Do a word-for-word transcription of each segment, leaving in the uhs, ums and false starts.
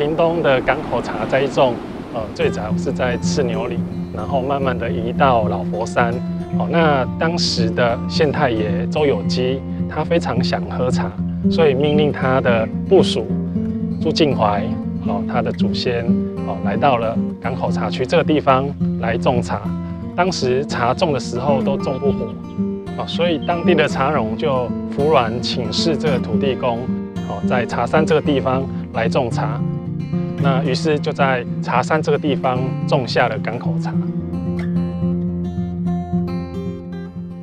屏东的港口茶栽种，呃，最早是在赤牛里，然后慢慢地移到老佛山。哦，那当时的县太爷周有基，他非常想喝茶，所以命令他的部属朱敬怀，哦，他的祖先，哦，来到了港口茶区这个地方来种茶。当时茶种的时候都种不活，哦，所以当地的茶农就服软请示这个土地公，哦，在茶山这个地方来种茶。那于是就在茶山这个地方种下了港口茶。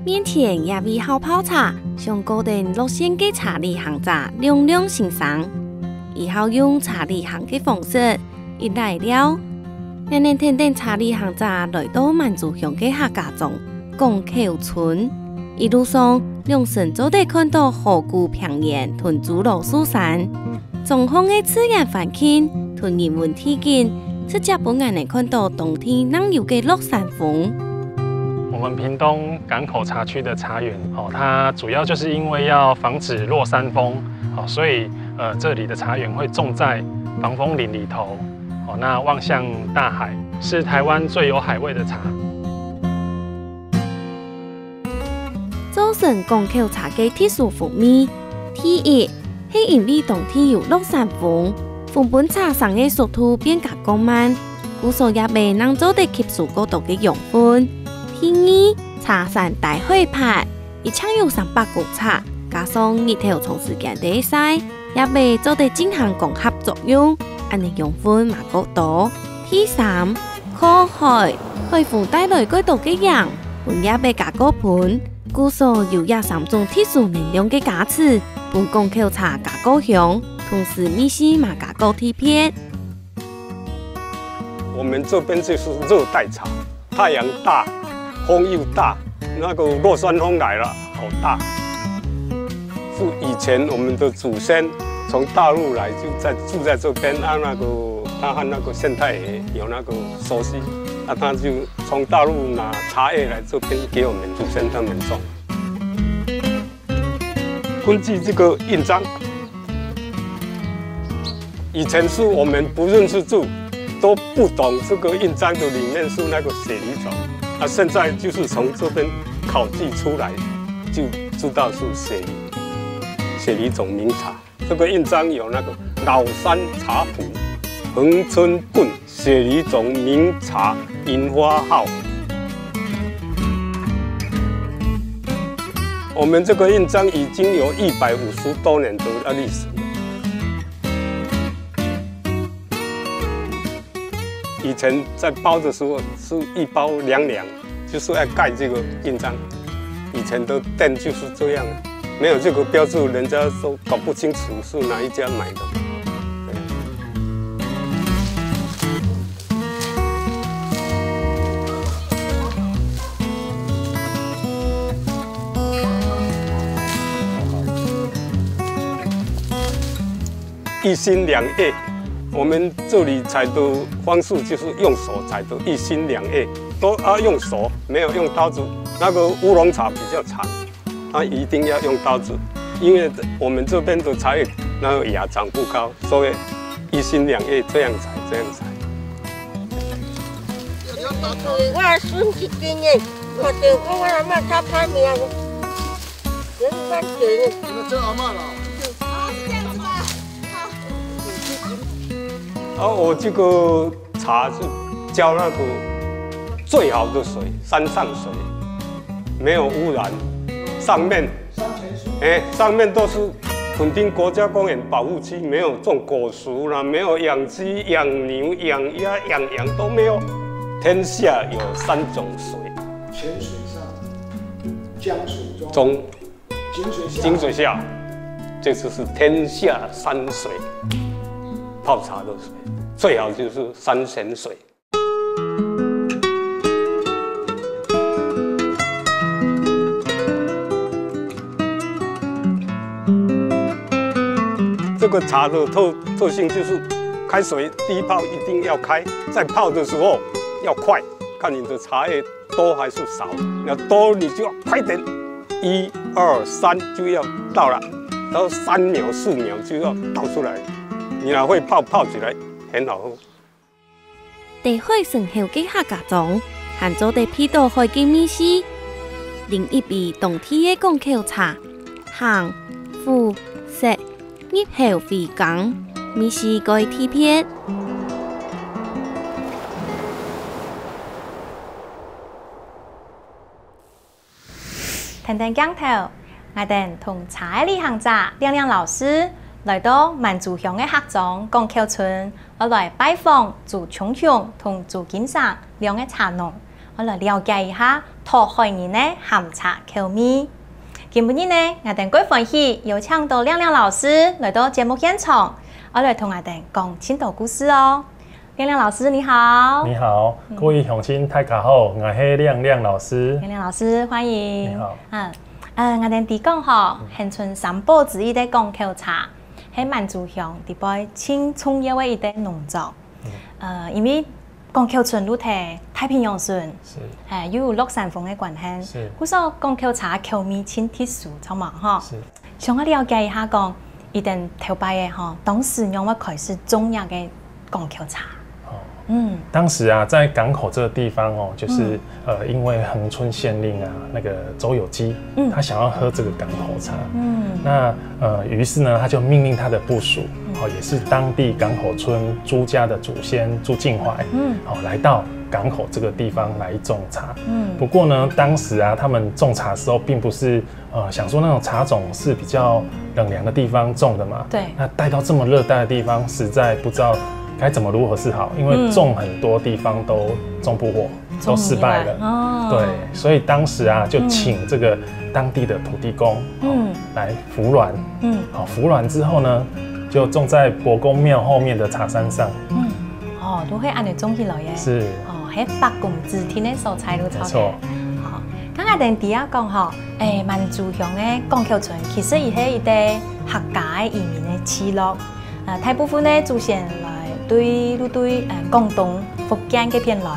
面前這位好泡茶，上高等落選个茶旅行者亮亮先生。佢好用茶旅行个方式，一來尞，也能跈等茶旅行者來到滿族鄉个客家庄 港口村。一路上，兩身做得看到河谷平原同諸羅樹山，莊項个自然環境同人文地景，直接分𠊎等看到當地能有个落山風。我们屏东港口茶区的茶園，哦，它主要就是因为要防止落山风，哦，所以，呃，这里的茶园会种在防风林里头，哦，那望向大海，是台湾最有海味的茶。造成港口茶个特殊风味。第一，係因為當地有落山風，風分茶生个速度變加較慢，故所葉仔正做得吸收較多个養分。第二，茶山帶海拔，一尺有三百公尺，加上日頭長時間在晒， 葉仔做得進行光合作用，恁呢養分嘛較多。第三，靠海，海風帶來較多个鹽，分葉仔加較賁，故所有這三種特殊能量个加持，分港口茶加較香，同時味緒嘛加較特別。我们这边就是热带茶，太阳大，风又大，那个落山风来了，好大。是以前我们的祖先从大陆来，就在，住在这边啊，那个他和那个县太爷有那个熟悉，啊，他就从大陆拿茶叶来这边给我们祖先他们种。根据这个印章，以前是我们不认识字，都不懂这个印章的里面是那个雪梨种，啊，现在就是从这边考据出来，就知道是雪梨，雪梨种名茶。这个印章有那个老山茶谱、恒春棍、雪梨种名茶、银花号。我们这个印章已经有一百五十多年的历史了。 以前在包的时候是一包两两，就是要盖这个印章。以前的店就是这样，没有这个标志，人家都搞不清楚是哪一家买的。一心两叶，我们这里采的方式就是用手采的，一心两叶，都要用手，没有用刀子。那个乌龙茶比较长，它一定要用刀子，因为我们这边的茶叶那个芽长不高，所以一心两叶这样采，这样采。我孙子今年，我等我阿妈她拍苗，人家等。你们叫阿妈了？哦，是这样子吗？好。啊，我这个茶是浇那个最好的水，山上水，没有污染，上面，哎，上面都是垦丁国家公园保护区，没有种果树啦，没有养鸡、养牛、养鸭、养羊都没有。天下有三种水，泉水上，江水中，中，井水下，井水下，这就是天下三水，泡茶的水，最好就是山泉水。 这个茶的特，特性就是开水第一泡一定要开，在泡的时候要快，看你的茶叶多还是少，要多你就要快点，一二三就要倒了，然后三秒四秒就要倒出来。你若會泡，泡起來很好喝。在海脣口个客家庄，還做得鼻著海个味緒。啉一杯當地个港口茶，香、苦、澀，入口回甘，味緒蓋特別。跈等鏡頭，𠊎兜同茶个旅行者亮亮老師來到滿族鄉个客庄港口村，愛來拜訪朱瓊瓊同朱金生兩个茶農，愛來了解一下討海人个鹹茶口味。今晡日呢，𠊎兜蓋歡喜邀請到亮亮老師來到節目現場，愛來同𠊎兜講盡多故事哦。 亮亮老師，你好。你好，各位鄉親，大家好，𠊎係亮亮老師。亮亮老師，歡迎。你好。嗯，呃，𠊎兜知講吼，恆春三寶之一个港口茶，係滿族鄉裡背盡重要个一个農作。呃，因為港口村就在太平洋脣，係，又有落山風个關係，故所港口茶口味盡特殊，著無吼？係。 想愛了解一下講，你兜頭擺个吼，當時仰會開始種這个港口茶？哦，嗯，當時啊，在港口這個地方哦，就是，呃，因為恆春縣令啊，那個周有基，嗯，他想要喝這個港口茶，嗯，那呃，於是呢，他就命令他的部屬，哦，也是當地港口村朱家的祖先朱敬懷，嗯，哦，來到港口這個地方來種茶。嗯，不過呢，當時啊，他們種茶的時候並不是 呃，想說那種茶種是比較冷涼的地方種的嘛，對，那帶到這麼熱帶的地方，實在不知道該怎麼如何是好，因為種很多地方都種不活，都失敗了。哦，對，所以當時啊，就請這個當地的土地公，嗯，來服卵，嗯，好，服卵之後呢，就種在伯公廟後面的茶山上。嗯，哦，都會恁樣種起來耶。是，哦，係伯公指定个所在，就著个。沒錯，好，剛剛等一下講吼， 欸，滿族鄉个港口村，其實佢係一個客家个移民个聚落。呃，大部分个祖先來對，就對，呃，廣東、福建該片來。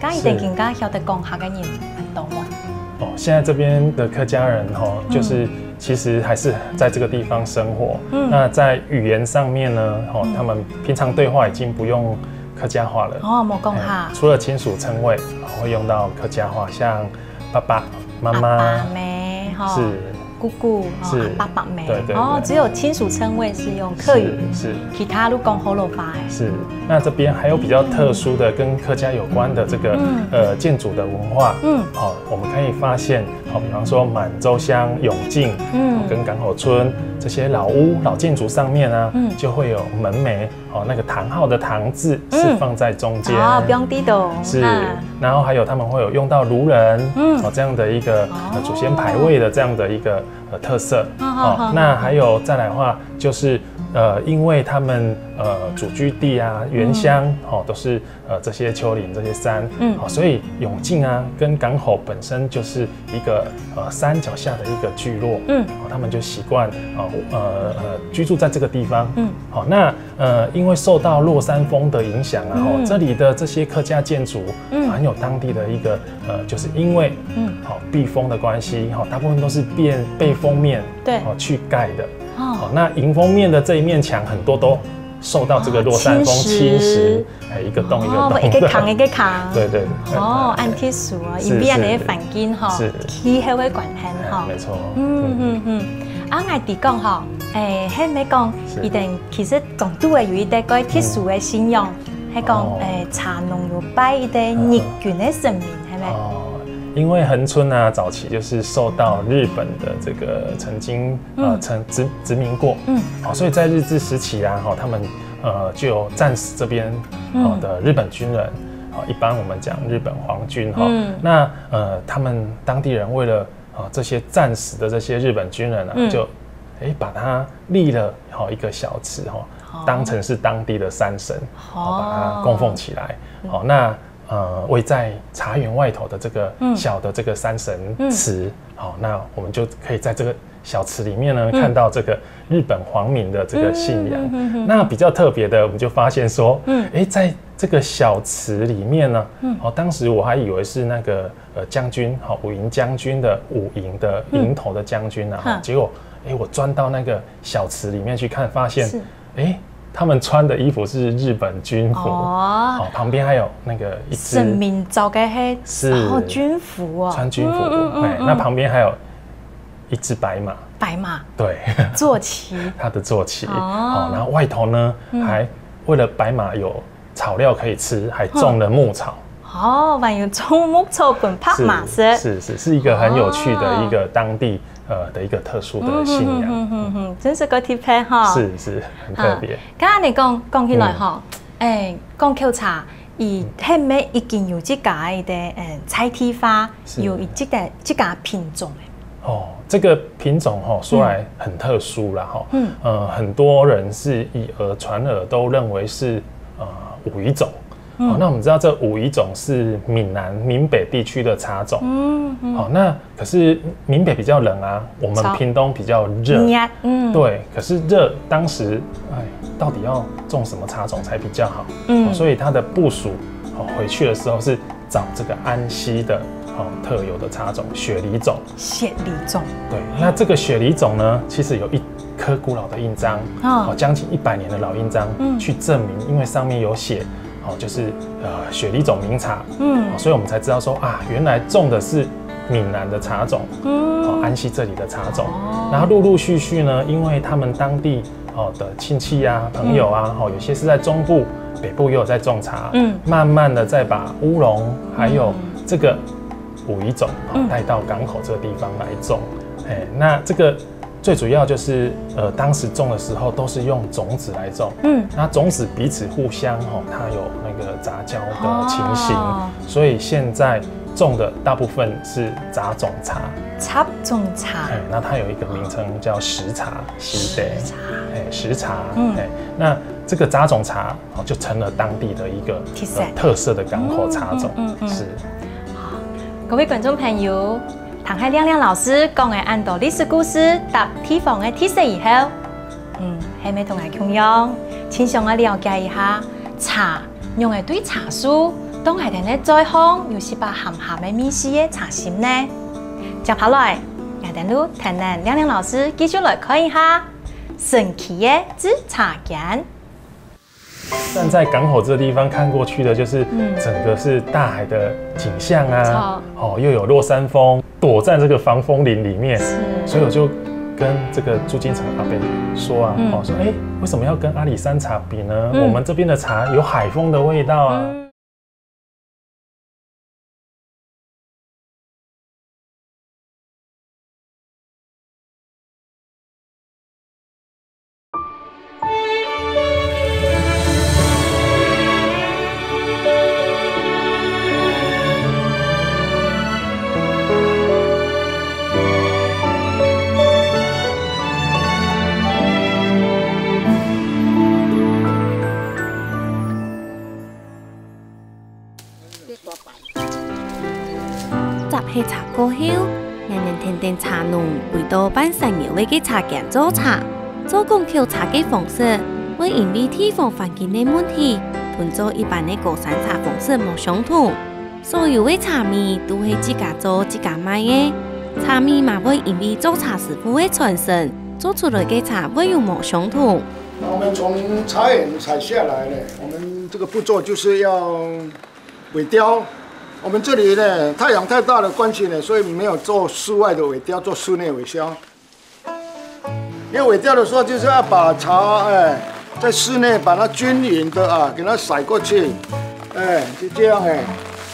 該你兜今下曉得講客个人還多無？哦，現在這邊的客家人吼，就是其實還是在這個地方生活。那在語言上面呢，吼，他們平常對話已經不用客家話了。哦，無講客。欸，除了親屬稱謂，會用到客家話，像 爸爸、媽媽、阿爸姆，吼，是，姑姑，吼，是，阿爸、阿姆，對，對，哦，對，只有親屬稱謂是用客語，是，是，其他都講河洛話欸。是，那這邊還有比較特殊的跟客家有關的這個，呃，建築的文化，嗯，哦，我們可以發現，哦，比方說滿洲鄉永靖，嗯，跟港口村這些老屋、老建築上面啊，嗯，就會有門楣， 哦，那個堂號的堂字是放在中間。嗯。哦，放在中間。是，嗯。然後還有他們會有用到爐人，嗯。哦，這樣的一個，呃，祖先牌位的這樣的一個，呃，特色。嗯，哦，好，好，那還有再來的話，就是，呃，因為他們，呃，祖居地啊，原鄉，嗯。哦，都是，呃，這些丘陵、這些山，嗯。哦，所以永靖啊，跟港口本身就是一個，呃，山腳下的一個聚落，嗯。哦，他們就習慣，哦，呃，呃，居住在這個地方。嗯。好，那 呃，因為受到落山風的影響啊，吼，嗯。這裡的這些客家建築，嗯。很有當地的一個，呃，就是因為，嗯。好，避風的關係，吼，大部分都是被，被風面，對。哦，去蓋的。哦。哦，那迎風面的這一面牆很多都受到這個落山風侵蝕，侵蝕。哎，一個洞一個洞。哦，一個孔一個孔。對，對，對。哦，對，對。恁特殊哦，是，因為恁樣个環境吼，是。氣候个關係吼。哎，沒錯。嗯，嗯，嗯。啊，𠊎知講吼，哎，還沒講，是。佢等其實 講到个有一個蓋特殊个信仰，嗯。係講，哦。欸，茶農有拜一個日軍个神明，係無？哦，因為恆春啊，早期就是受到日本的這個曾經，呃，嗯。曾殖，殖民過。嗯。哦，所以在日治時期啊，吼，他們，呃，就有戰死這邊，哦，嗯。的日本軍人，哦，一般我們講日本皇軍，吼。嗯。那，呃，他們當地人為了，哦，這些戰死的這些日本軍人啊，嗯。就，欸，把它立了 好，一個小祠，吼，哦。當成是當地的山神，哦。好，把它供奉起來。嗯。好，那，呃，位在茶園外頭的這個，嗯。小的這個山神祠，嗯。好，那我們就可以在這個小祠裡面呢，嗯。看到這個日本皇民的這個信仰。嗯，嗯，嗯，嗯。那比較特別的，我們就發現說，嗯。欸，在這個小祠裡面呢，嗯。哦，當時我還以為是那個，呃，將軍，好，五營將軍的，五營的營頭的將軍啊，嗯。結果，欸，我鑽到那個 小祠裡面去看，發現，是。欸，他们穿的衣服是日本军服，哦，哦，旁边还有那个一只神明着的黑，是，哦，军服哦，穿军服，嗯嗯嗯哎，嗯。那旁边还有一只白马，白马，对，坐骑，它的坐骑，哦，哦，然后外头呢，嗯。还为了白马有草料可以吃，还种了牧草。哦，还有种牧草分白马食。是，是，是一个很有趣的一个当地，呃，的一个特殊的信仰。嗯哼哼哼哼，真是个特别哈。是，是，很特别。啊，刚刚你讲，讲起来哈，嗯。哎，讲口茶，佢係毋係已经有自家个，嗯，在地化，是。有自家，自家品种个？哦，这个品种吼，说来很特殊啦吼。嗯。呃，很多人是以讹传讹，都认为是，呃，武夷种。嗯。哦，那我们知道这武夷种是闽南、闽北地区的茶种。嗯，嗯。哦，那可是闽北比较冷啊，我们屏东比较热。热，嗯。对，可是热，当时，哎，到底要种什么茶种才比较好？嗯。哦，所以它的部属，哦，回去的时候是找这个安溪的，哦，特有的茶种，雪梨种。雪梨种。对，那这个雪梨种呢，其实有一颗古老的印章，哦。哦，将近一百年的老印章，嗯。去证明，因为上面有写，哦，就是，呃，雪梨种名茶，嗯。哦，所以我们才知道说，啊，原来种的是闽南的茶种，嗯。哦，安溪这里的茶种。哦。然后陆陆续续呢，因为他们当地，哦，的亲戚啊、朋友啊，嗯。哦，有些是在中部、北部也有在种茶，嗯。慢慢的再把乌龙还有这个武夷种，哦，嗯。带到港口这个地方来种。哎，那这个最主要就是，呃，当时种的时候都是用种子来种，嗯。那种子彼此互相，哦，它有那个杂交的情形，哦。所以现在种的大部分是杂种茶。杂种茶。哎，那它有一个名称叫石茶，石茶。石茶。哎，石茶。嗯。哎，那这个杂种茶，哦，就成了当地的一个，特色。呃，特色的港口茶种。嗯，嗯，嗯，嗯。是。好，各位观众朋友， 听下亮亮老师講个恁多歷史故事搭地方个特色以後，嗯，係毋係同𠊎共樣，盡想愛了解一下茶仰會對茶樹，當𠊎等个嘴項有息把鹹鹹个味緒个茶心呢？接下來，𠊎等就跈等亮亮老師繼續來看一下神奇个製茶間。 站在港口这个地方看过去的，就是，嗯。整个是大海的景象啊，没错。哦，又有落山风，躲在这个防风林里面，是。所以我就跟这个朱金城阿伯说啊，嗯。哦，说，哎，为什么要跟阿里山茶比呢？嗯。我们这边的茶有海风的味道啊。嗯。 摘好茶過後，𠊎等跈等茶農圍到半山腰个茶間做茶。做港口茶个方式，會因為地方環境个問題，同做一般个高山茶方式無相同。所有个茶米都係自家做自家賣个，茶米嘛會因為做茶師傅个傳承，做出來个茶會有無相同。那我们从茶园采下来呢，我们这个步骤就是要 萎凋。我们这里呢，太阳太大的关系呢，所以没有做室外的萎凋，做室内萎凋。因为萎凋的时候，就是要把茶，哎，在室内把它均匀的啊，给它甩过去，哎，就这样哎。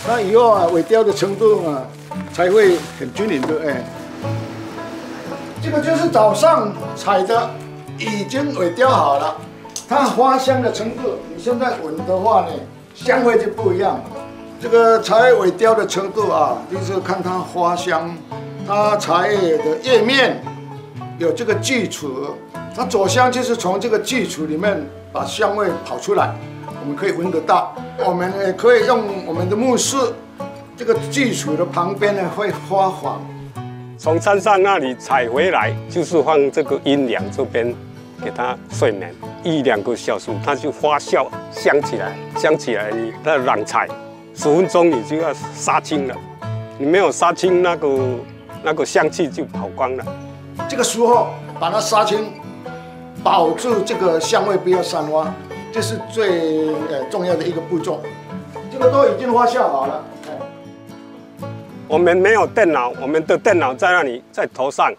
那以后啊，萎凋的程度啊，才会很均匀的哎。这个就是早上采的，已经萎凋好了，它花香的程度，你现在闻的话呢， 香味就不一样了。这个茶叶萎凋的程度啊，就是看它花香，它茶叶的叶面有这个聚储，它酒香就是从这个聚储里面把香味跑出来，我们可以闻得到。我们也可以用我们的目视，这个聚储的旁边呢会发黄。从山上那里采回来，就是放这个阴凉这边 给它睡眠一两个小时，它就发酵，香起来，香起来，你的染材十分钟你就要杀青了，你没有杀青，那个那个香气就跑光了。这个时候把它杀青，保住这个香味不要散花，这是最呃重要的一个步骤。这个都已经发酵好了。哎。我们没有电脑，我们的电脑在那里，在头上，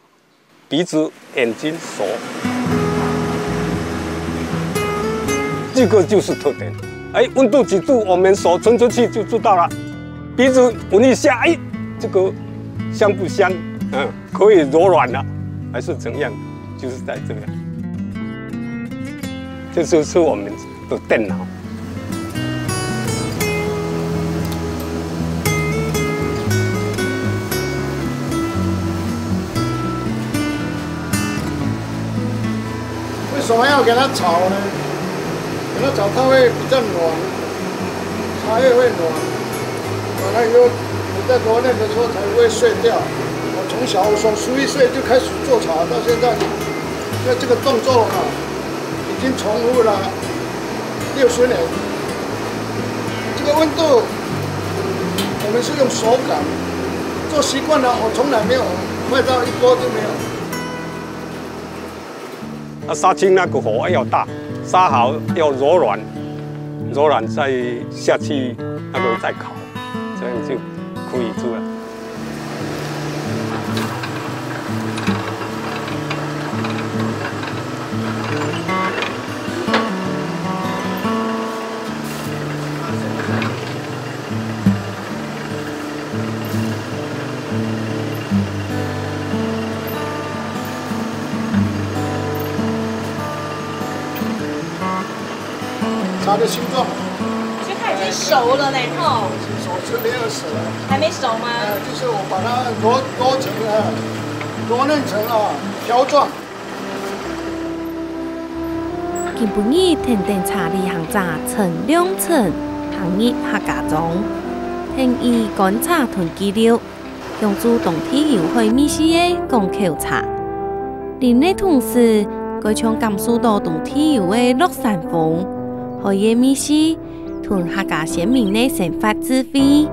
鼻子、眼睛、手，这个就是特点。哎，温度几度，我们手伸出去就知道了。鼻子闻一下，哎，这个香不香？嗯，可以柔软了，还是怎样？就是在这个，这就是我们的电脑。为什么要给它炒呢？给它炒，它会比较软，茶叶会软，软了以后，你在磨练的时候才不会碎掉。我从小，我从十一岁就开始做茶，到现在，那这个动作啊，已经重复了六十年。这个温度，我们是用手感，做习惯了，我从来没有坏到一锅都没有。啊，杀青那个火要大，杀好要柔软，柔软再下去那个再烤，这样就可以出来。茶的形状。所以它已经熟了呢，吼。熟，这没有熟。还没熟吗？呃，就是我把它磨，磨成了，磨嫩成了条状。今晡日跈等茶旅行者陳良辰行入客家庄，跈佢觀察同記錄，享受當地有海味緒个港口茶。啉个同時，蓋像感受到當地有个落山風、海个味緒，同客家先民个生活智慧。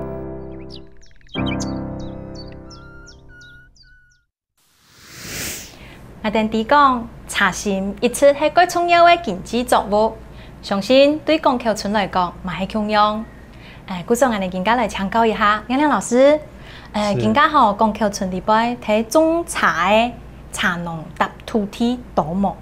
𠊎等知講，茶心一直係蓋重要个經濟作物，相信對港口村來講，嘛係共樣。哎，故所𠊎等今下來請教一下亮亮老師，呃，是。今下吼，港口村裡背，在種茶个茶農搭土地多無？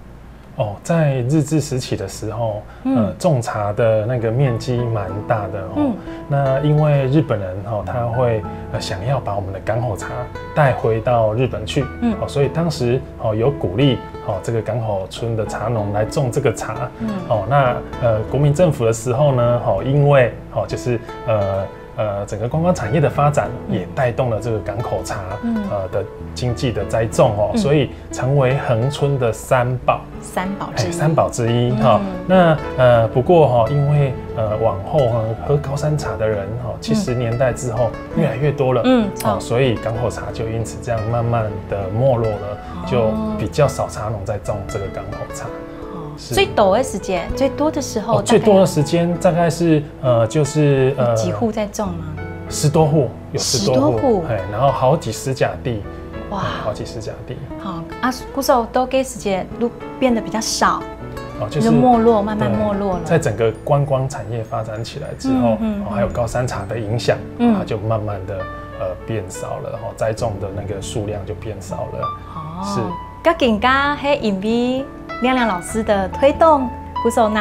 哦，在日治時期的時候，嗯。呃，種茶的那个面積蠻大的哦。嗯。那因为日本人哦，他会，呃，想要把我们的港口茶带回到日本去，嗯。哦，所以当时哦，有鼓励哦，这个港口村的茶农来种这个茶。嗯。哦，那，呃，国民政府的时候呢，哦，因为，哦，就是，呃，呃，整个观光产业的发展也带动了这个港口茶，嗯。呃，的经济的栽种哦，嗯。所以成为恒春的三宝。三宝之一。哎，三宝之一哈。嗯。那，呃，不过哈，因为，呃，往后哈，喝高山茶的人哈，七十年代之后越来越多了。嗯，哦，所以港口茶就因此这样慢慢地没落了，哦。就比较少茶农在种这个港口茶。哦，是。最多的时间，最多的时候哦，大概最多的时间大概是，呃，就是，呃，有几户在种吗？十多户，有十多户，十多户。哎，然后好几十甲地，哇。哎，好几十甲地。好，啊，故所到該時節就變得比較少，哦，就是，就沒落，慢慢沒落了。对，在整个观光产业发展起来之后，嗯，嗯，哦，还有高山茶的影响，嗯。啊，就慢慢地，呃，变少了，然后栽种的那个数量就变少了。哦，是。該今下係因為亮亮老師的推動，故所正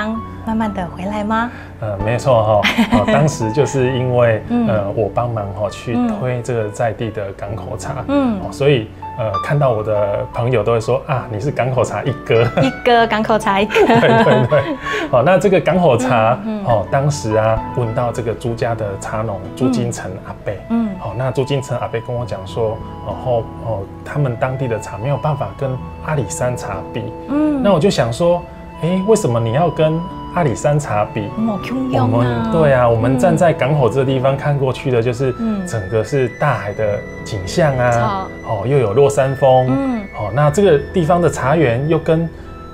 慢慢地回來嗎？呃，没错哈，哦，当时就是因为，嗯。呃，我帮忙哈，去推这个在地的港口茶，嗯。哦，所以，呃，看到我的朋友都会说：“啊，你是港口茶一哥。”一哥，港口茶一哥。对，对，对。好，那这个港口茶，嗯，嗯。哦，当时啊，问到这个朱家的茶农朱金城阿伯，嗯。哦，那朱金城阿伯跟我讲说，然后，哦，他们当地的茶没有办法跟阿里山茶比。嗯。那我就想说，诶，为什么你要跟阿里山茶比？没有共样啊。我们，对啊，我们站在港口这个地方看过去的，就是，嗯。整个是大海的景象啊，嗯。哦，又有落山风，嗯。哦，那这个地方的茶园又跟，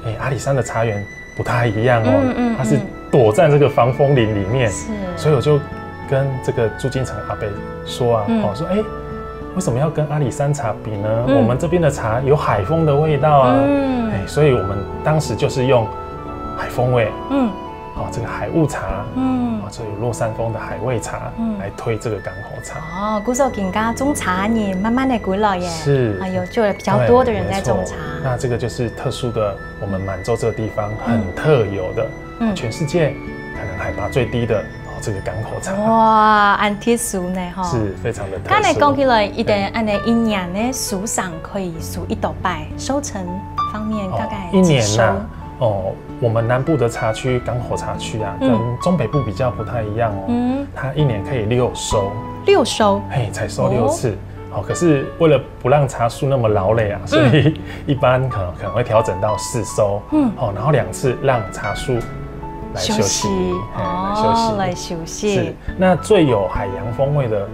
诶，阿里山的茶园不太一样哦，嗯，嗯，它是，嗯。躲在这个防风林里面，是。所以我就跟这个朱金城阿伯说啊，嗯。哦，说，诶，为什么要跟阿里山茶比呢？嗯。我们这边的茶有海风的味道啊。嗯。哎，所以我们当时就是用海风味，嗯。哦，这个海雾茶，嗯。哦，这有落山风的海味茶，嗯。来推这个港口茶。哦，故所今个种茶人慢慢地归來耶。是。啊，有，就有比較多的人在种茶。对，没错。那这个就是特殊的，我们满洲这个地方很特有的，嗯。全世界可能海拔最低的，哦，这个港口茶。哇，恁特殊呢，吼。是，非常的特殊。剛才講起來，一个，哎。恁呢一年呢，收成可以收幾多擺？收成方面大概，哦，一年呐，幾收？哦，我们南部的茶区，港口茶区啊，嗯。跟中北部比较不太一样哦。嗯。它一年可以六收。六收？嘿，才收六次。哦。好，可是为了不让茶树那么劳累啊，所以，嗯。一般可能，可能会调整到四收。嗯。哦，然后两次让茶树来休息。休息。嘿，来休息。哦，来休息。是，那最有海洋风味的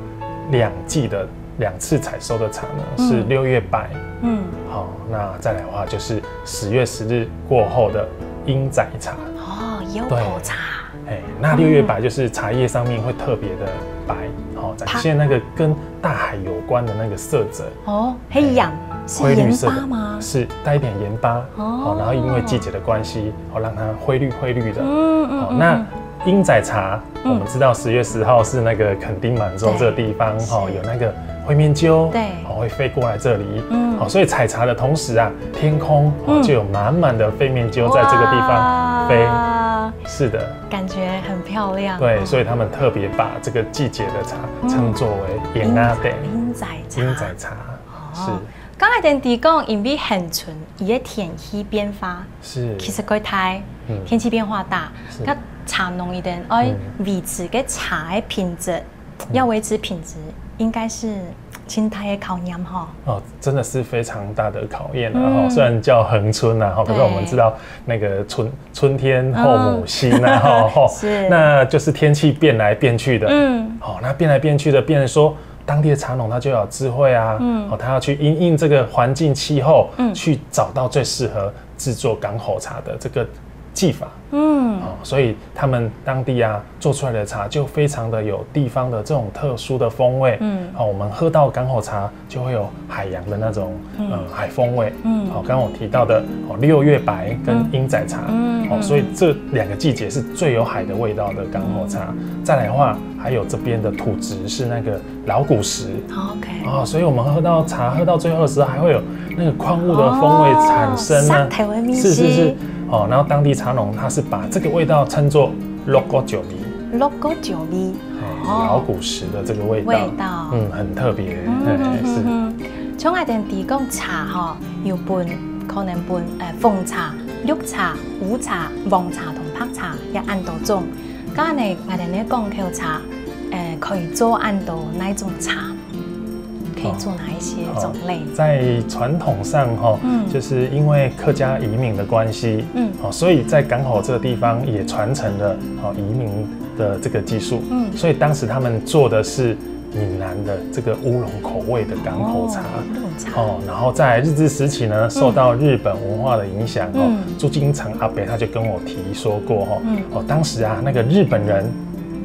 两季的两次采收的茶呢，嗯。是六月白。嗯。好，那再来的话就是十月十日过后的英仔茶。哦，有口茶。对。哎，那六月白就是茶叶上面会特别的白，嗯。哦，展现那个跟大海有关的那个色泽。哦，黑氧，哎，是盐巴吗？灰绿色的，是，带一点盐巴，哦。哦，然后因为季节的关系，哦，让它灰绿灰绿的。嗯，嗯，哦，嗯，那嗯。英仔茶，嗯。我们知道十月十号是那个垦丁满洲这个地方，对，哦，是。有那个灰面鸠，对。哦，会飞过来这里，嗯。哦，所以采茶的同时啊，天空，哦，嗯。就有满满的飞面鸠在这个地方飞。哇。是的。感觉很漂亮。对，所以他们特别把这个季节的茶，嗯。称作为英仔茶。英仔茶。英仔茶，哦。是。刚才等你讲，因为恒春，伊个天气变化，是。其实过大，嗯。天气变化大，是。那茶农一定要，嗯。维持个茶的品质，嗯。要维持品质，应该是真大个考验吼。哦，真的是非常大的考验啊，吼，嗯。虽然叫恒春啊，吼，可是我们知道那个春，对。春天后母心啊，嗯。吼，吼，是。那就是天气变来变去的。嗯。好，那变来变去的，变成说当地的茶农他就要有智慧啊，嗯。哦，他要去因应这个环境气候，嗯。去找到最适合制作港口茶的这个技法。嗯。哦，所以他们当地啊，做出来的茶就非常的有地方的这种特殊的风味。嗯。哦，我们喝到港口茶就会有海洋的那种，嗯。呃，海风味。嗯。哦，刚刚我提到的，哦，六月白跟，嗯。英仔茶。嗯，哦，嗯，所以这两个季节是最有海的味道的港口茶。嗯。再来的话，还有这边的土质是那个老古石。OK。哦，所以我们喝到茶，喝到最后的时候，还会有那个矿物的风味产生呢。哦，石头的味道。是，是，是。哦，然后当地茶农他是把这个味道称作六个酒米。六个酒米。哎，哦。老古石的这个味道。味道。嗯，很特别。嗯，哎，嗯，是。嗯，嗯。像𠊎等提供茶吼，有分，可能分，呃，红茶、绿茶、烏茶、黃茶同白茶，也恁多种。 該呢，𠊎等个港口茶，呃，可以做恁多哪一种茶？可以做哪一些种类？哦，在传统上吼，嗯。就是因为客家移民的关系，嗯。哦，所以在港口这个地方也传承了，哦，移民的这个技术，嗯。所以当时他们做的是 云南的这个乌龙口味的港口茶。哦，乌龙茶。哦，然后在日治时期呢，嗯。受到日本文化的影响哦，嗯。朱金城阿伯他就跟我提说过哦，嗯。哦，当时啊，那个日本人，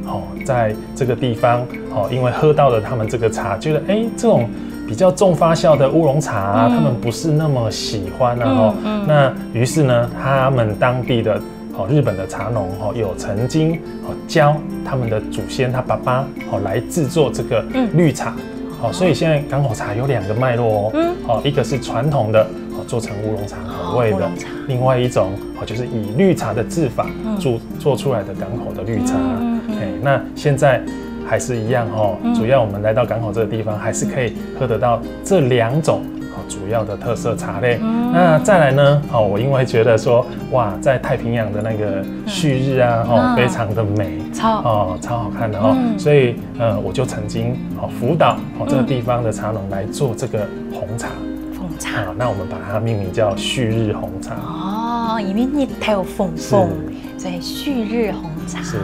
哦，在这个地方，哦，因为喝到了他们这个茶，觉得，哎，这种比较重发酵的乌龙茶啊，嗯。他们不是那么喜欢啊，嗯，哦。嗯。那于是呢，他们当地的 哦，日本的茶农，哦，有曾经，哦，教他们的祖先，他爸爸，哦，来制作这个，嗯。绿茶。哦，所以现在港口茶有两个脉络哦。嗯。哦，一个是传统的，哦，做成乌龙茶口味的，哦，乌龙茶。另外一种，哦，就是以绿茶的制法，嗯。做，做出来的港口的绿茶。嗯，嗯，嗯。哎，那现在还是一样哦，嗯。主要我们来到港口这个地方，还是可以喝得到这两种，哦，主要的特色茶类。嗯。那再来呢，哦，我因为觉得说，哇，在太平洋的那个旭日啊，哦，嗯。非常的美，超。哦，超好看的哦。嗯。所以，呃，我就曾经，哦，辅导，哦，这个地方的茶农来做这个红茶。嗯。红茶。啊，那我们把它命名叫旭日红茶。哦，因为日头红红。是。 所以旭日红茶，是。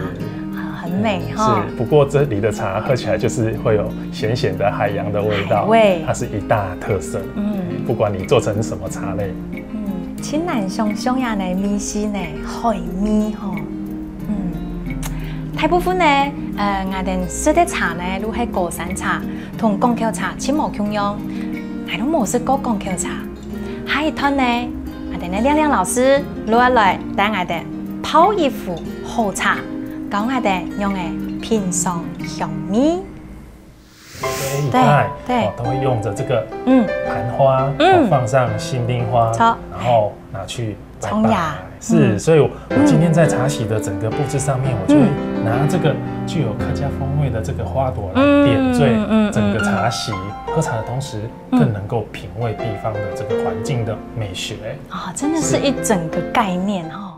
啊，很美哈。是，不过这里的茶喝起来就是会有咸咸的海洋的味道，海味。它是一大特色。嗯。不管你做成什么茶类。嗯，真难想象呀呢，味緒呢，海味吼。嗯，大部分呢，呃，𠊎兜食个茶呢，就係高山茶，同港口茶盡無共樣。𠊎都無食過港口茶。下一段呢，𠊎兜个亮亮老師就愛來帶𠊎兜泡一壺好茶，教𠊎兜仰仔品嚐香味。 這一帶，對，對。哦，都會用著這個，嗯。盤花，嗯。哦，放上新丁花，著。然後拿去拜拜。沖牙。是，嗯。所以我，我今天在茶席的整個佈置上面，我就會拿這個具有客家風味的這個花朵來點綴整個茶席。嗯，嗯，嗯，嗯。喝茶的同時，嗯。更能夠品味地方的這個環境的美學。哦，真的是一整個概念哦。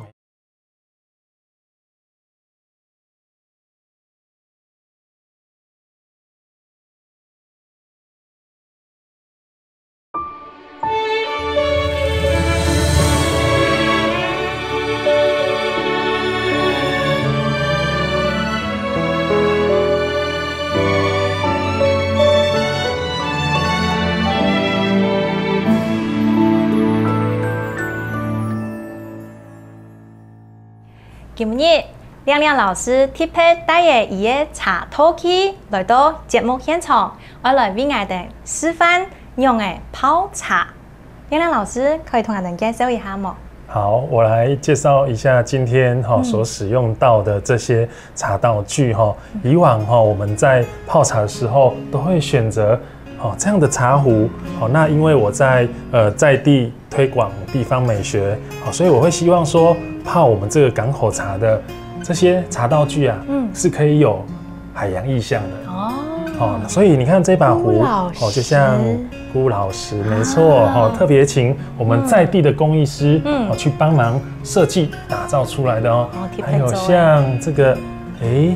今日，亮亮老師特別帶著佢个茶道具來到節目現場，愛來為𠊎兜示範仰仔泡茶。亮亮老師，可以同𠊎兜介紹一下無？好，我來介紹一下今天，哈，嗯。所使用到的這些茶道具，哈。以往，哈，我們在泡茶的時候都會選擇，哦，這樣的茶壺。哦，那因為我在，呃，在地 推廣地方美學，哦，所以我會希望說，泡我們這個港口茶的這些茶道具啊，嗯。是可以有海洋意象的。哦。哦，所以你看這把壺，古老石。哦，就像古老石，沒錯，啊。哦，特別請我們在地的工藝師，嗯。哦，去幫忙設計打造出來的哦。哦，特別做的。還有像這個，誒，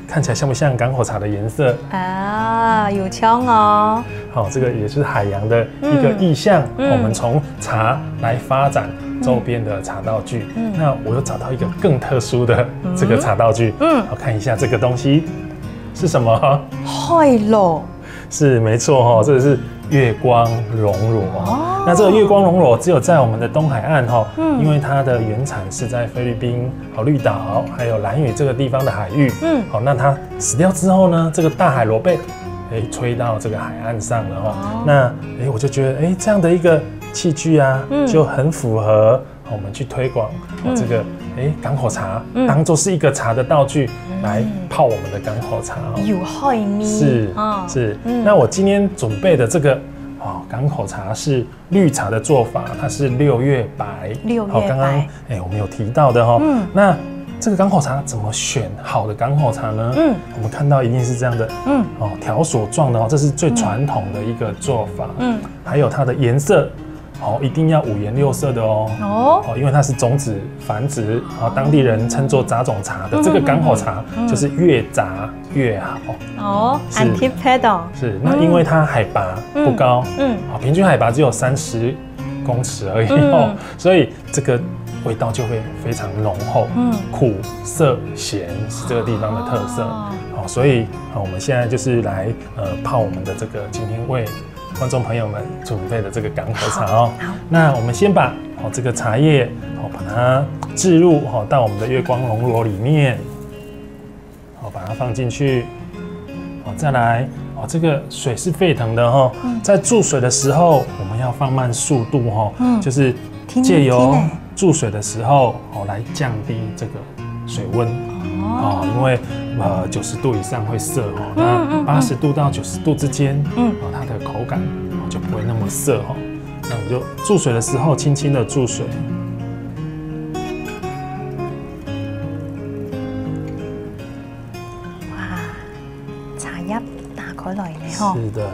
看起來像不像港口茶的顏色？啊，有像哦。好，這個也是海洋的一個意象，嗯。嗯。我們從茶來發展周邊的茶道具。嗯。那我又找到一個更特殊的這個茶道具。嗯。好，看一下這個東西是什麼？海螺。是，沒錯哦，這個是月光龍螺。哦。那這個月光龍螺只有在我們的東海岸哦，嗯。因為它的原產是在菲律賓 哦，綠島還有蘭嶼這個地方的海域。嗯。好，那它死掉之後呢，這個大海螺被，誒，吹到這個海岸上了哦。哦。那，誒，我就覺得，誒，這樣的一個器具啊，嗯。就很符合我們去推廣，哦，嗯。這個，誒，港口茶，嗯。當作是一個茶的道具來泡我們的港口茶哦。有海味。是，哦。是。嗯。那我今天準備的這個，哦，港口茶是 綠茶的做法，它是六月白。六月白。好，剛剛，誒，我們有提到的哦。嗯。那這個港口茶怎麼選好的港口茶呢？嗯。我們看到一定是這樣的，嗯。哦，條索狀的哦，這是最傳統的一個做法。嗯。還有它的顏色，哦，一定要五顏六色的哦。哦。哦，因為它是種子繁殖，哦，當地人稱作雜種茶的這個港口茶，嗯，嗯，嗯，嗯。就是越雜越好。 哦，是。恁特別哦。是，那因為它海拔不高，嗯，嗯。啊，平均海拔只有三十公尺而已哦，嗯。所以這個味道就會非常濃厚，嗯。苦、澀、鹹是這個地方的特色。哦。哦，所以，啊，我們現在就是來，呃，泡我們的這個今天為觀眾朋友們準備的這個港口茶哦。好，好。那我們先把，哦，這個茶葉，哦，把它置入，哦，到我們的月光龍螺裡面。 好，把它放進去。好，再來，哦，這個水是沸騰的哦，嗯。在注水的時候，我們要放慢速度哦，嗯。就是借由注水的時候，哦，來降低這個水溫。哦。哦，因為，呃，九十度以上會澀哦，嗯，嗯，嗯。那八十度到九十度之間，嗯。哦，它的口感，哦，就不會那麼澀哦。那我們就注水的時候輕輕地注水。 哇，茶葉打開來呢吼。是的。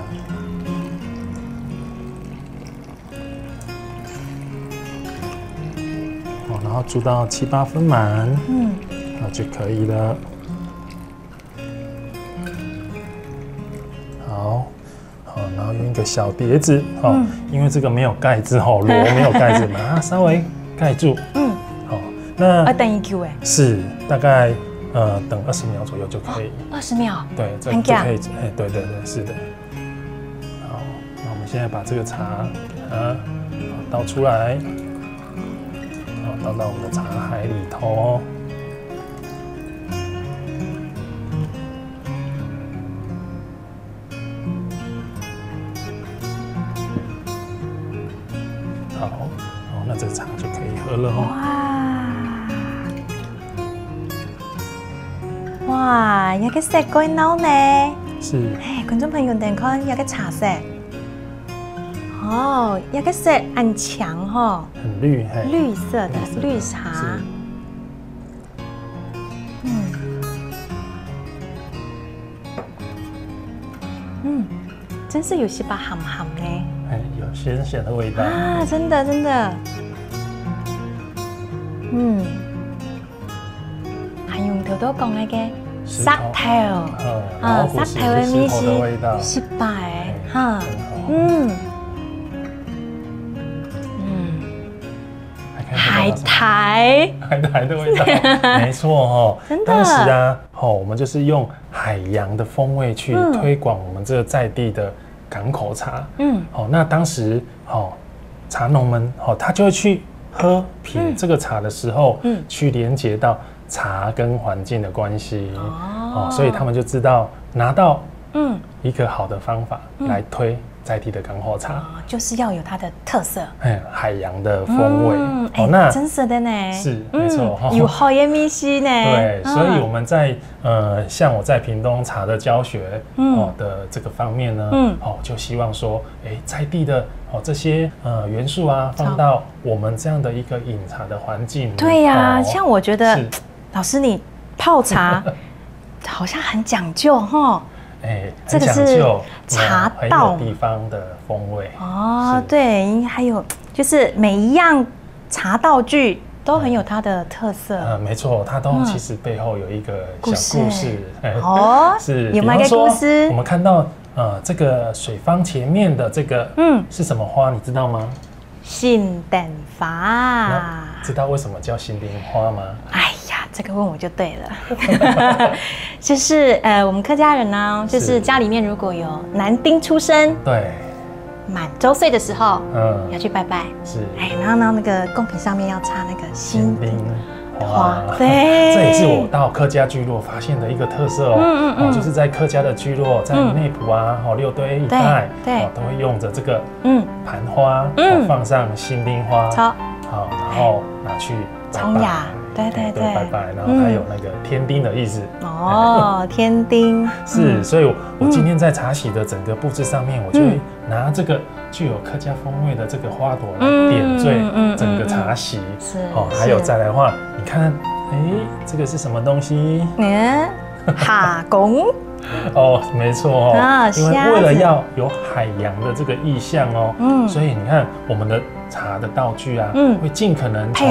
哦，然後注到七八分滿，嗯。那就可以了。好，好，然後用一個小碟子，哦，嗯。因為這個沒有蓋子，哦，螺沒有蓋子，把它稍微蓋住。嗯。好，那啊，等一久欸。是，大概，呃，等二十秒左右就可以。哦，二十秒？對，這很久啊。就可以，哎，對，對，對，是的。好，那我們現在把這個茶，啊，倒出來，好，倒到我們的茶海裡頭。这茶就可以喝了哦。哇，哇，這个色蓋鬧呢！是，哎，觀眾朋友，等看這个茶色，哦，這个色很強吼，很绿，嘿，綠色的綠茶。嗯，嗯，真是有些把鹹鹹呢。哎，有鹹鹹的味道啊，真的真的，嗯，還有頭頭講那个石頭，石頭，嗯，啊，石頭的味道，石頭的味道，哈，嗯，嗯。 海苔，海苔的味道，没错哦。真的，当时啊，吼，我们就是用海洋的风味去推广我们这个在地的港口茶。嗯，哦，那当时哦，茶农们哦，他就会去喝品这个茶的时候，嗯，去连接到茶跟环境的关系，哦，所以他们就知道拿到嗯一个好的方法来推在地的港口茶。哦，就是要有它的特色。哎，海洋的风味。嗯，哦，哎，那真是的呢。是，没错，嗯，有海的味道呢。对，所以我们在呃，像我在屏东茶的教学，嗯，哦的这个方面呢，嗯，哦就希望说，哎，在地的哦这些呃元素啊，放到我们这样的一个饮茶的环境，对呀，哦，像我觉得，是，老师你泡茶好像很讲究吼。哎，这个是很讲究，茶道，嗯，很有地方的风味。哦，是，对，还有就是每一样茶道具都很有它的特色。呃，没错，它都其实背后有一个小故事。嗯，故事。哎，哦，是，有没有一个故事？比方说，我们看到呃这个水坊前面的这个，嗯，是什么花？你知道吗？ 圣诞花。那知道为什么叫圣誕花吗？哎呀，这个问我就对了。就是呃，我们客家人呢，就是家里面如果有男丁出生，对，满周岁的时候，嗯，要去拜拜，是，哎，然后呢，那个贡品上面要插那个圣诞花，对，这也是我到客家聚落发现的一个特色哦。嗯嗯嗯，哦，就是在客家的聚落，在内埔啊，哦，六堆一带，对，哦，都会用着这个 嗯，盘花，嗯，哦，放上圣诞花，好，然后拿去拜拜，冲呀，对对对，拜拜，然后它有那个添丁的意思。哦，添丁，是，所以我我今天在茶席的整个布置上面，我就会拿这个具有客家风味的这个花朵来点缀整个茶席。是，哦，还有再来的话，你看，哎，这个是什么东西？嗯，哈公。 哦，没错哦，啊，因为为了要有海洋的这个意象哦，嗯，所以你看我们的茶的道具啊，嗯，会尽可能从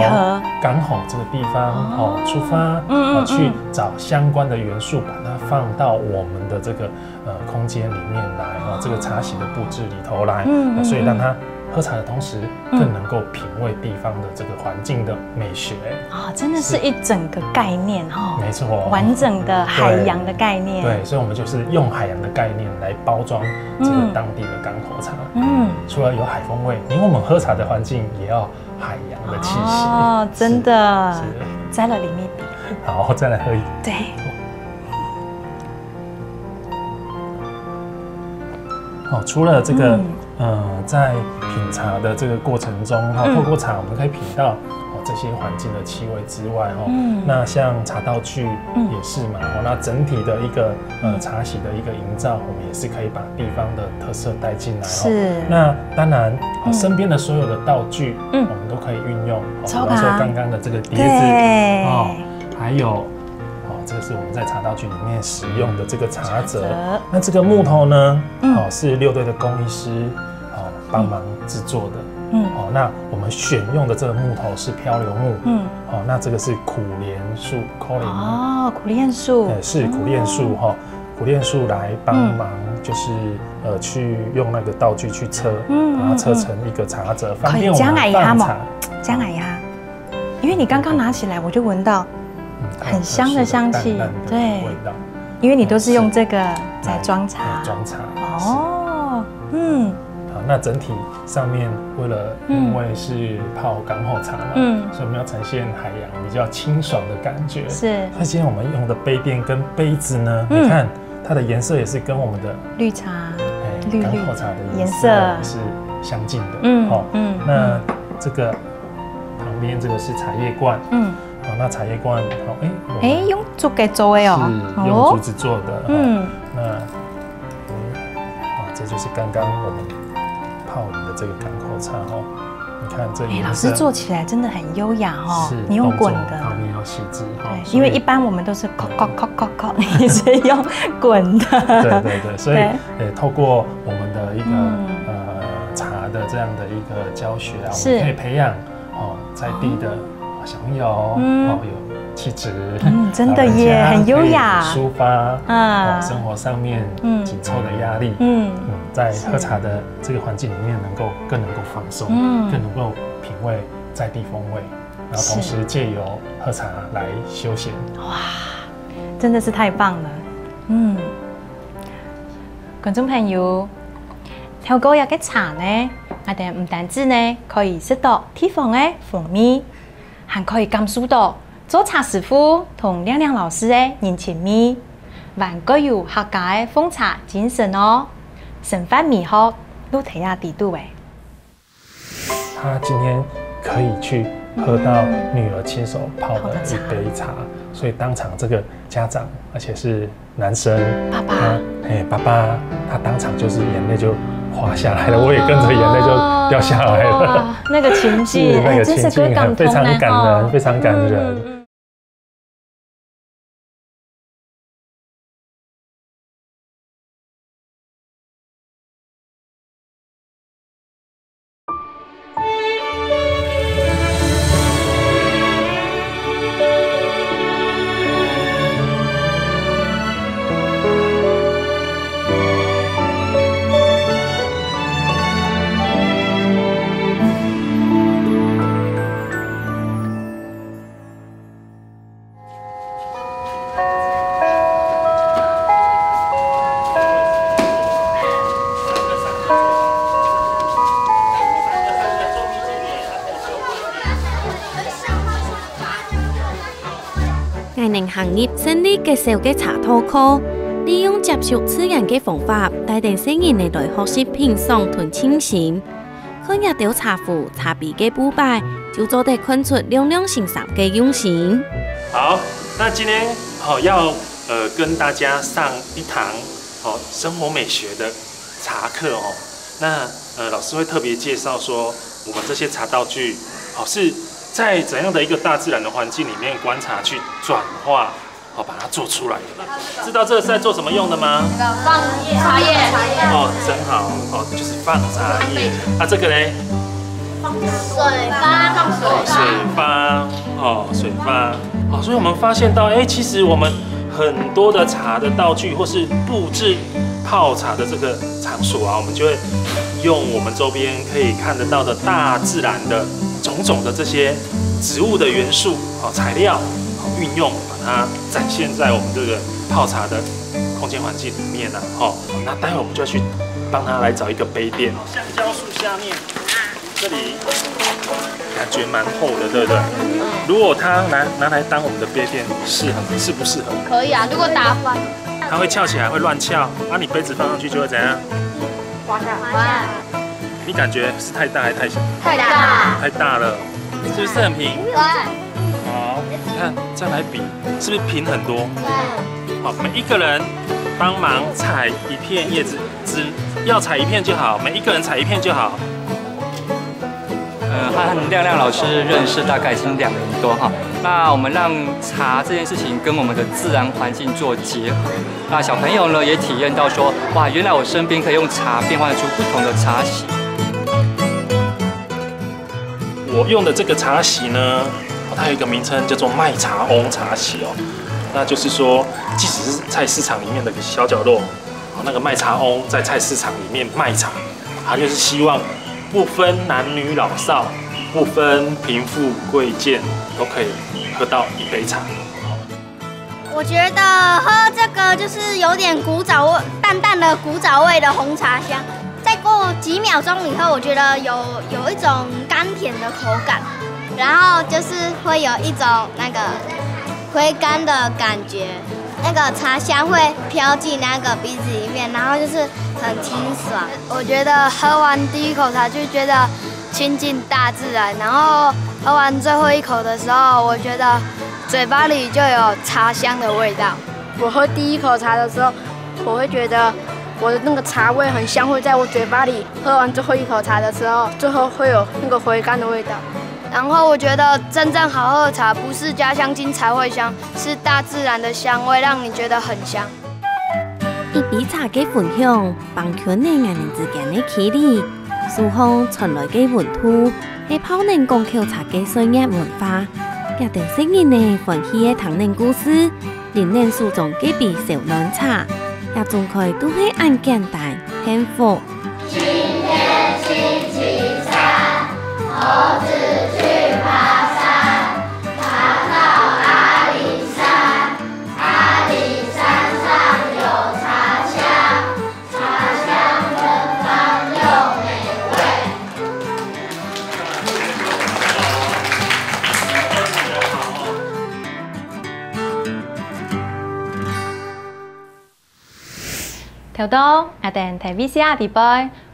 港口这个地方哦出发，嗯嗯，去找相关的元素，把它放到我们的这个呃空间里面来，哦，这个茶席的布置里头来，嗯，所以让它喝茶的同时更能够品味地方的这个环境的美学。啊，真的是一整个概念哈，没错，完整的海洋的概念。对，所以我们就是用海洋的概念来包装这个当地的港口茶。嗯，除了有海风味，连我们喝茶的环境也要海洋的气息。哦，真的，是，再来啉一滴。好，再来喝一滴。对。 哦，除了这个，嗯，呃，在品茶的这个过程中，哈，嗯，透过茶我们可以品到哦这些环境的气味之外，哦，嗯，那像茶道具也是嘛，哦，那整体的一个呃茶席的一个营造，我们也是可以把地方的特色带进来，哦。是。那当然，哦，身边的所有的道具，嗯，我们都可以运用，哦，比方说刚刚的这个碟子，对，哦，还有 哦，这个是我们在茶道具里面使用的这个茶则。茶则。那这个木头呢，嗯，哦，是六堆的工艺师哦帮忙制作的。嗯，哦，那我们选用的这个木头是漂流木。嗯，哦，那这个是苦楝树，苦楝木。哦，苦楝树。对，是苦楝树哈，苦楝树来帮忙，就是呃去用那个道具去车，嗯，把它车成一个茶则，方便我们放茶。可以，这样来一下吗？这样来一下。 因为你刚刚拿起来，我就闻到很香的香气，对，因为你都是用这个来装茶，装茶。哦，嗯，好，那整体上面为了因为是泡港口茶嘛，嗯，所以我们要呈现海洋比较清爽的感觉。是，所以今天我们用的杯垫跟杯子呢，你看它的颜色也是跟我们的绿茶，哎，绿绿港口茶的颜色是相近的。嗯，哦，嗯，那这个这边这个是茶叶罐，嗯，好，那茶叶罐，好，哎，我们哎，用竹仔做的哦，是用竹子做的，哦，嗯，那，嗯，啊，这就是刚刚我们泡的这个港口茶哦。你看这颜色，哎，老师做起来真的很优雅哦，是，你用滚的，动作泡面要细致哈，对，所以因为一般我们都是叩叩叩叩叩，你是用滚的，对对对，所以对，呃，透过我们的一个，嗯，呃，茶的这样的一个教学啊，我们可以培养哦，在地的小朋友，嗯，哦，有气质，嗯，真的耶，老人家很优雅，可以抒发，啊，哦，生活上面，嗯，紧凑的压力，嗯，嗯，在喝茶的这个环境里面，能够更能够放松，嗯，更能够品味在地风味，然后同时借由喝茶来休闲。哇，真的是太棒了，嗯。观众朋友，透过這个茶呢，𠊎兜毋單止呢可以食到地方个風味， 還可以感受到做茶師傅同亮亮老師个人情味，還過有客家个奉茶精神哦，生活美學都在這底肚欸。他今天可以去喝到女儿亲手泡的一杯茶，所以当场这个家长，而且是男生，爸爸，他，哎，爸爸，他当场就是眼泪就滑下来了，我也跟着眼泪就掉下来了。哇，那个情境，是，那个情境很，哎，真是够感动的非常感人，哦，非常感人。嗯，嗯。 𠊎等行入勝利國小个茶道課，利用接觸自然个方法，帶等細人仔來學習品嚐同靜心。 看這兜茶壺、茶杯个布擺，就做得看出亮亮先生个用心。好，那今天，好，要，呃，跟大家上一堂，好，生活美學的茶课哦。那，呃，老师会特别介绍说，我们这些茶道具，好，是在怎样的一个大自然的环境里面观察去转化 好，把它做出来。知道这个是在做什么用的吗？放茶叶。哦，真好，哦，就是放茶叶。啊，这个嘞？水吧，放水。水吧，哦，水吧，哦，所以我们发现到，哎，其实我们很多的茶的道具，或是布置泡茶的这个场所啊，我们就会用我们周边可以看得到的大自然的种种的这些植物的元素，哦，材料，哦，运用。 把它展现在我们这个泡茶的空间环境里面呢，吼。那待会我们就要去帮他来找一个杯垫，橡胶树下面，这里感觉蛮厚的，对不对？如果它拿，拿来当我们的杯垫，适合，适不适合？可以啊，如果打翻，它会翘起来，会乱翘，啊，你杯子放上去就会怎样？滑下来。你感觉是太大还是太小？太大。太大了，是不是很平？对。好，你看这样来比，是不是平很多？对。好，每一个人帮忙采一片叶子，只要采一片就好，每一个人采一片就好。呃，和亮亮老师认识大概已经两年多哈，那我们让茶这件事情跟我们的自然环境做结合，那小朋友呢也体验到说，哇，原来我身边可以用茶变换出不同的茶席。我用的这个茶席呢，哦，它有一个名称叫做麦茶翁茶席哦，那就是说，即使是在市场里面的小角落，哦，那个卖茶翁在菜市场里面卖茶，他就是希望不分男女老少，不分贫富贵贱，都可以喝到一杯茶。我觉得喝这个就是有点古早味，淡淡的古早味的红茶香，再过几秒钟以后，我觉得有，有一种甘甜的口感，然后就是会有一种那个回甘的感觉。 那个茶香会飘进那个鼻子里面，然后就是很清爽。我觉得喝完第一口茶就觉得亲近大自然，然后喝完最后一口的时候，我觉得嘴巴里就有茶香的味道。我喝第一口茶的时候，我会觉得我的那个茶味很香，会在我嘴巴里。喝完最后一口茶的时候，最后会有那个回甘的味道。然后我觉得真正好喝的茶，不是加香精才会香，是大自然的香味，让你觉得很香。一杯茶个分享，放近了𠊎等之间个距离。书房傳來个溫度，係泡等港口茶个歲月文化。這兜細人仔歡喜个聽等故事，飲等手中个杯小暖茶，這種開都係恁簡單，幸福。頭到，𠊎等在VCR底背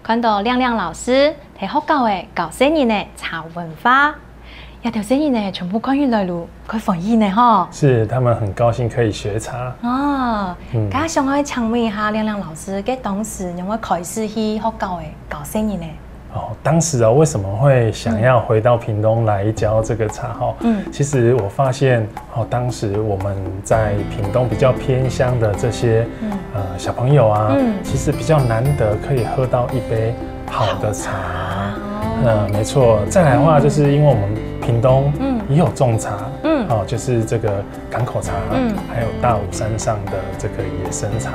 看到亮亮老師在學校仔教細人仔茶文化。這兜細人仔全部看起來都蓋歡喜呢吼。是，他们很高兴可以学茶。哦，嗯，剛想要請問一下亮亮老師，該當時仰會開始去學校仔教細人仔？ 哦，當時啊，為什麼會想要回到屏東來教這個茶哈？嗯，其實我發現哦，當時我們在屏東比較偏鄉的這些呃小朋友啊，其實比較難得可以喝到一杯好的茶。嗯，沒錯。再來的話，就是因為我們屏東也有種茶，嗯，哦，就是這個港口茶，嗯，還有大武山上的這個野生茶，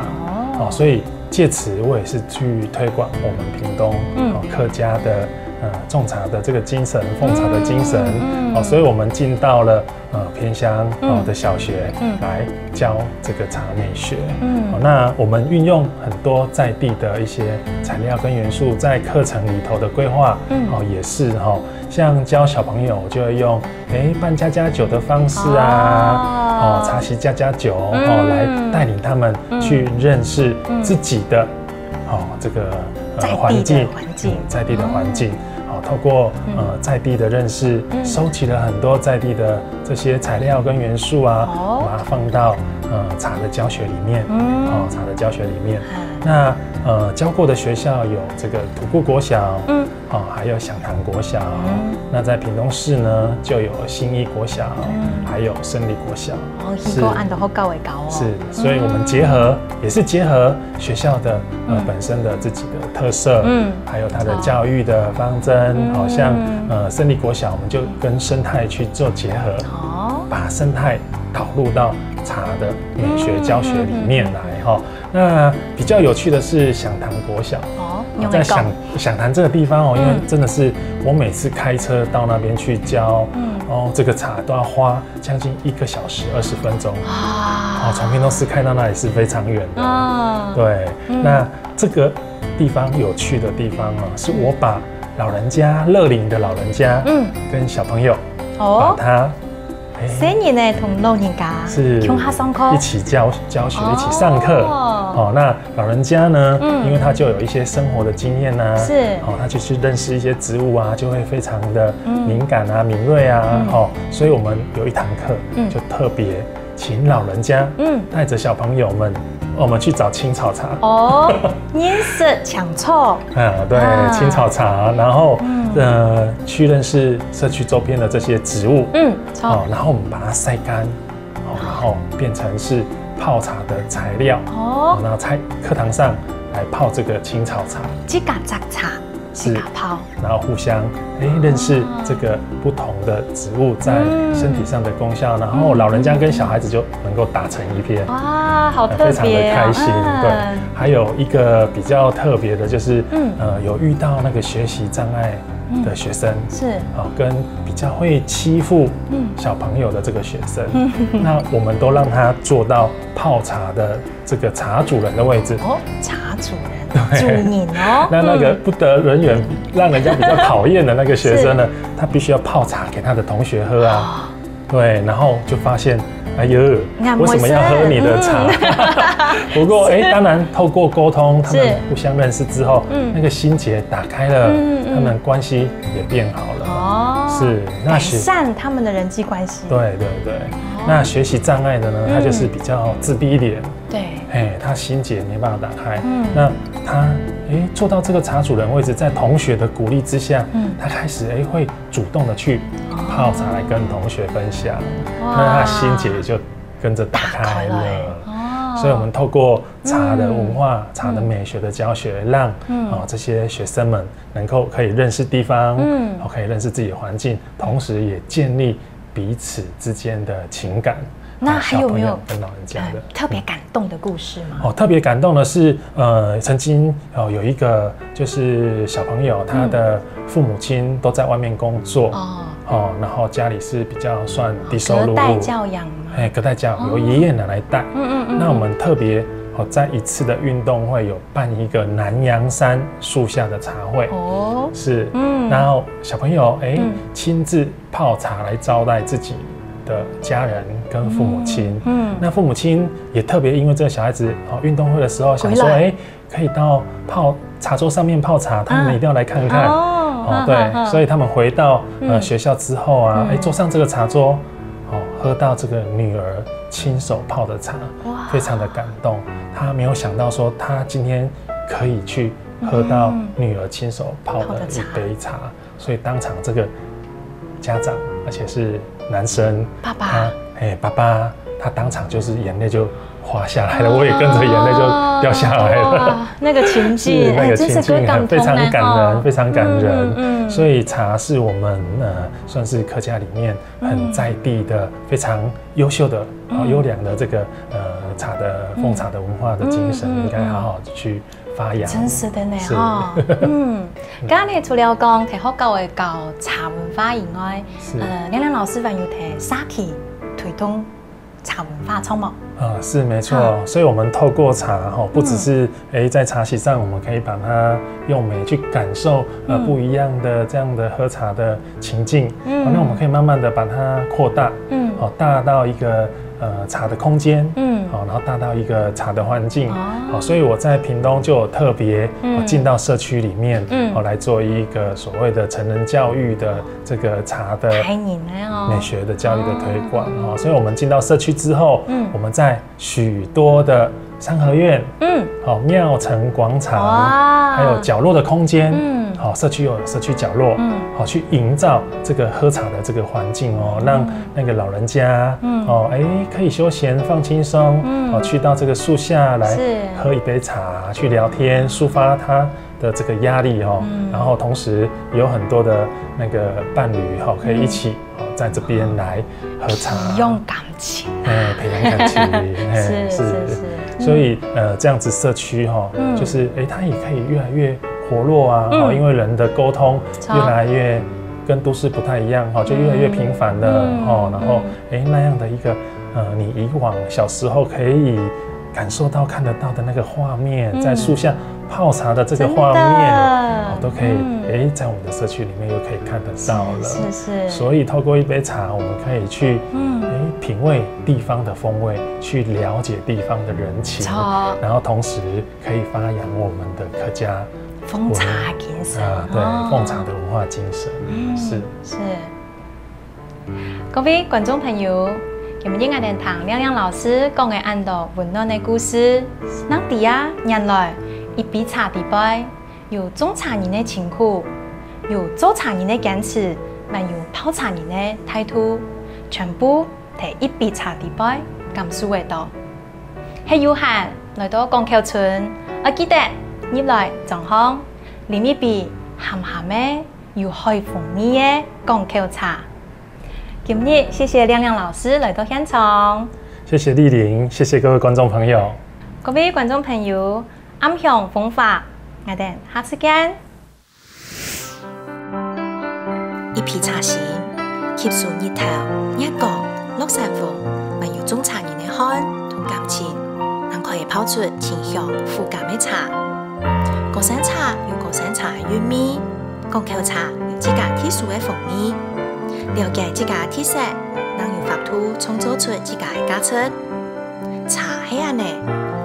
哦，所以借此我也是去推廣我們屏東哦客家的呃種茶的這個精神，奉茶的精神，哦，所以我们进到了呃偏乡哦的小学来教这个茶美学。嗯，哦，那我们运用很多在地的一些材料跟元素在课程里头的规划，嗯，哦也是哈，像教小朋友就会用诶扮家家酒的方式啊，哦茶席家家酒哦来带领他们去认识自己的哦这个呃环境，在地的环境，哦透过呃在地的认识，收集了很多在地的这些材料跟元素啊，把它放到呃茶的教学里面，哦茶的教学里面。那呃教过的学校有这个土库国小，嗯，哦还有响潭国小，那在屏东市呢就有信义国小，还有胜利国小。 哦，去過恁多學校个教哦。是，所以我们结合也是结合学校的呃本身的自己的特色，嗯，还有它的教育的方针，好像呃胜利国小我们就跟生态去做结合，哦，把生态导入到茶的美学教学里面来哈。那比较有趣的是响潭国小，哦，在响响潭这个地方哦，因为真的是我每次开车到那边去教，嗯，哦这个茶都要花 将近一个小时二十分钟，啊，从屏东市开到那里是非常远的。对，那这个地方有趣的地方啊，是我把老人家乐龄的老人家，嗯，跟小朋友，哦，把他，生年呢同老人家是共下上课，一起教教学，一起上课。哦，那 老人家呢，因为他就有一些生活的经验呐，是，哦，他就去认识一些植物啊，就会非常的敏感啊、敏锐啊，哦，所以我们有一堂课就特别请老人家，嗯，带着小朋友们，我们去找青草茶，哦，认识青草，啊，对，青草茶，然后呃去认识社区周边的这些植物，嗯，哦，然后我们把它晒干， 哦，然后变成是泡茶的材料。哦，那在课堂上来泡这个青草茶，自家摘茶，自家泡，然后互相哎认识这个不同的植物在身体上的功效，然后老人家跟小孩子就能够打成一片，哇，好特别，非常的开心。对，还有一个比较特别的就是，嗯，呃，有遇到那个学习障碍的学生，是，啊，跟比较会欺负小朋友的这个学生，那我们都让他坐到泡茶的这个茶主人的位置。哦，茶主人，主人哦。那那个不得人缘，让人家比较讨厌的那个学生呢，他必须要泡茶给他的同学喝啊。对，然后就发现，哎呦，为什么要喝你的茶？不过，哎，当然透过沟通，他们互相认识之后，那个心结打开了，他们关系也变好了。哦，是，那学改善他们的人际关系。对对对，那学习障碍的呢，他就是比较自闭一点，对，嘿，他心结没办法打开。嗯，那他诶做到这个茶主人位置，在同学的鼓励之下，嗯，他开始诶会主动的去泡茶来跟同学分享，那他心结也就跟着打开了。所以我们透过茶的文化、茶的美学的教学，让啊这些学生们能够可以认识地方，嗯，可以认识自己的环境，同时也建立彼此之间的情感。那还有没有跟老人家的？特别感动的故事吗？哦，特别感动的是，呃，曾经哦有一个就是小朋友，他的父母亲都在外面工作，哦，然后家里是比较算低收入户，隔代教养吗？哎，隔代教养，由爷爷奶奶带。嗯嗯嗯。那我们特别哦，在一次的运动会有办一个南洋杉树下的茶会，哦，是，嗯，然后小朋友哎亲自泡茶来招待自己的家人跟父母亲，嗯，那父母亲也特别因为这个小孩子哦运动会的时候想说，哎，可以到泡茶桌上面泡茶，他们一定要来看看。哦，对，所以他们回到呃学校之后啊，哎，坐上这个茶桌，哦，喝到这个女儿亲手泡的茶，非常的感动。他没有想到说他今天可以去喝到女儿亲手泡的一杯茶，所以当场这个家长，而且是男生，爸爸，哎，爸爸，他当场就是眼泪就滑下来了，我也跟着眼泪就掉下来了。哇，那个情境，是，那个情境很非常感人，非常感人。所以茶是我们呃算是客家里面很在地的、非常优秀的、啊优良的这个呃茶的奉茶的文化的精神，应该好好去发扬。真是的呢哈，嗯，刚刚呢除了讲在学校会教茶文化以外，是，呃，亮亮老师还有在社区推动茶文化，错吗？啊，是没错。所以我们透过茶哈，不只是诶在茶席上，我们可以把它用美去感受呃不一样的这样的喝茶的情境，嗯，那我们可以慢慢的把它扩大，嗯，哦，大到一个呃茶的空间，嗯，好，然后大到一个茶的环境，哦，所以我在屏东就有特别哦进到社区里面，嗯，哦来做一个所谓的成人教育的这个茶的美学的教育的推广，哦，所以我们进到社区之后，嗯，我们在许多的三合院，嗯，好，庙城广场，还有角落的空间，嗯，好，社区有社区角落，嗯，好，去营造这个喝茶的这个环境哦，让那个老人家，嗯，哦，哎，可以休闲放轻松，嗯，哦，去到这个树下来喝一杯茶，去聊天，抒发他的这个压力哦，然后同时有很多的那个伴侣哈，可以一起哦在这边来喝茶，用感情，哎，培养感情，哎，是是是，所以呃这样子社区哈，就是哎它也可以越来越活络啊，哈，因为人的沟通越来越跟都市不太一样哈，就越来越频繁了哈，然后哎那样的一个呃你以往小时候可以感受到看得到的那个画面，在树下泡茶的这个画面，哦，都可以，诶，在我们的社区里面又可以看得到了。是是。所以透过一杯茶，我们可以去，嗯，诶，品味地方的风味，去了解地方的人情，然后同时可以发扬我们的客家奉茶精神啊，对，奉茶的文化精神，是是。 各位觀眾朋友，今日𠊎兜聽亮亮老師講个恁多溫暖个故事，正知啊，原來一杯茶底背，有種茶人个辛苦，有做茶人个堅持，還有泡茶人个態度，全部在一杯茶底背感受得到。係有閒來到港口村，愛記得入來裝項，啉一杯鹹鹹个、有海風味个港口茶。 今日謝謝亮亮老師來到現場。謝謝麗玲，謝謝各位觀眾朋友。各位觀眾朋友，暗香風華，𠊎兜下次見。一杯茶心，吸收日頭、月光、落山風，還有種茶人个汗同感情，正可以泡出清香苦甘个茶。高山茶有高山茶个韻味， 港口茶有自家特殊个風味，了解自家特色，正有法度創造出自家个價值。茶係恁呢，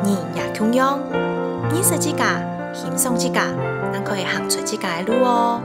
人也共樣，認識自家，欣賞自家，正可以行出自家个路哦。